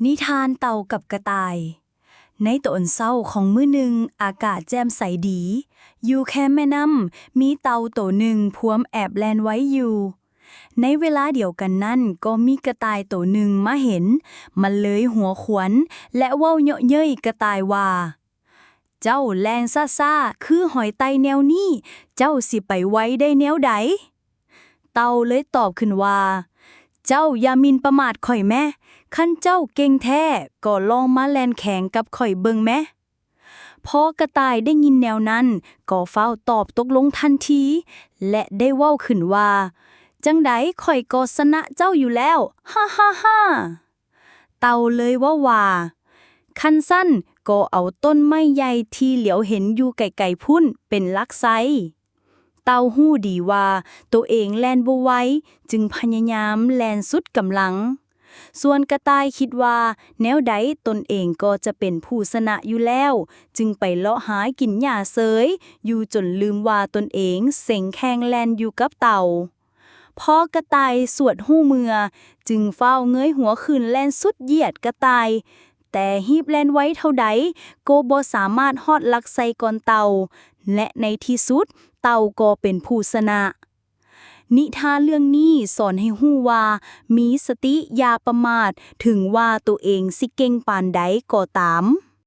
ນິທານເຕົາກັບກະຕ່າຍ. ໃນຕອນເຊົ້າຂອງມື້ໜຶ່ງ, ອາກາດແຈ່ມໃສດີ. ຢູ່ແຄມແມ່ນ້ຳ, ມີເຕົາໂຕໜຶ່ງພວມແອບແລ່ນໄວຢູ່. ໃນເວລາດຽວກັນນັ້ນ, ກໍມີກະຕ່າຍໂຕໜຶ່ງມາເຫັນ. ມັນເລີຍຫົວຂວັນ ແລະ ເວົ້າເຍາະເຍີ້ຍກະຕ່າຍວ່າ, ເຈົ້າແລ່ນຊ້າໆຄືຫອຍໄຕ່ແນວນີ້, ເຈົ້າຊິໄປໄວໄດ້ແນວໃດ? ເຕົ່າເລີຍຕອບຂຶ້ນວ່າ, ເຈົ້າຢ່າໝິ່ນປະໝາດຂ້ອຍແມະ, ຄັນເຈົ້າເກັ່ງແທ້ ກໍລອງມາແລ່ນແຂ່ງກັບຂ້ອຍເບິ່ງແມະ. ພໍກະຕ່າຍໄດ້ຍິນແນວນັ້ນ ກໍຟ້າວຕອບຕົກລົງທັນທີ ແລະ ໄດ້ເວົ້າຂຶ້ນວ່າ, ຈັ່ງໃດຂ້ອຍກໍຊະນະເຈົ້າຢູ່ແລ້ວ, ຮາໆໆ. ເຕົ່າເລີຍເວົ້າວ່າ, ຄັນຊັ້ນກໍເອົາຕົ້ນໄມ້ໃຫຍ່ທີ່ຫຼຽວເຫັນຢູ່ໄກໆພຸ້ນເປັນຫຼັກໄຊ. ເຕົ່າຮູ້ດີວ່າໂຕເອງແລ່ນບໍ່ໄວ, ຈຶ່ງພະຍາຍາມແລ່ນສຸດກຳລັງ. ສ່ວນກະຕ່າຍຄິດວ່າແນວໃດຕົນເອງກໍຈະເປັນຜູ້ຊະນະຢູ່ແລ້ວ, ຈຶ່ງໄປເລາະຫາກິນຫຍ້າເສີຍຢູ່ຈົນລືມວ່າຕົນເອງເສັງແຂ່ງແລ່ນຢູ່ກັບເຕົ່າ. ພໍກະຕ່າຍສວດຮູ້ເມືອ, ຈຶ່ງຟ້າວເງີຍຫົວຂຶ້ນແລ່ນສຸດຢຽດກະຕ່າຍ, ແຕ່ຮີບແລ່ນໄວເທົ່າໃດ ກໍບໍ່ສາມາດຮອດຫຼັກໄຊກ່ອນເຕົ່າ ແລະ ໃນທີ່ສຸດເຕົ່າກໍເປັນຜູ້ຊະນະ. ນິທານເລື່ອງນີ້ສອນໃຫ້ຮູ້ວ່າ ມີສະຕິຢ່າປະໝາດ, ເຖິງວ່າໂຕເອງຊິເກັ່ງປານໃດກໍຕາມ.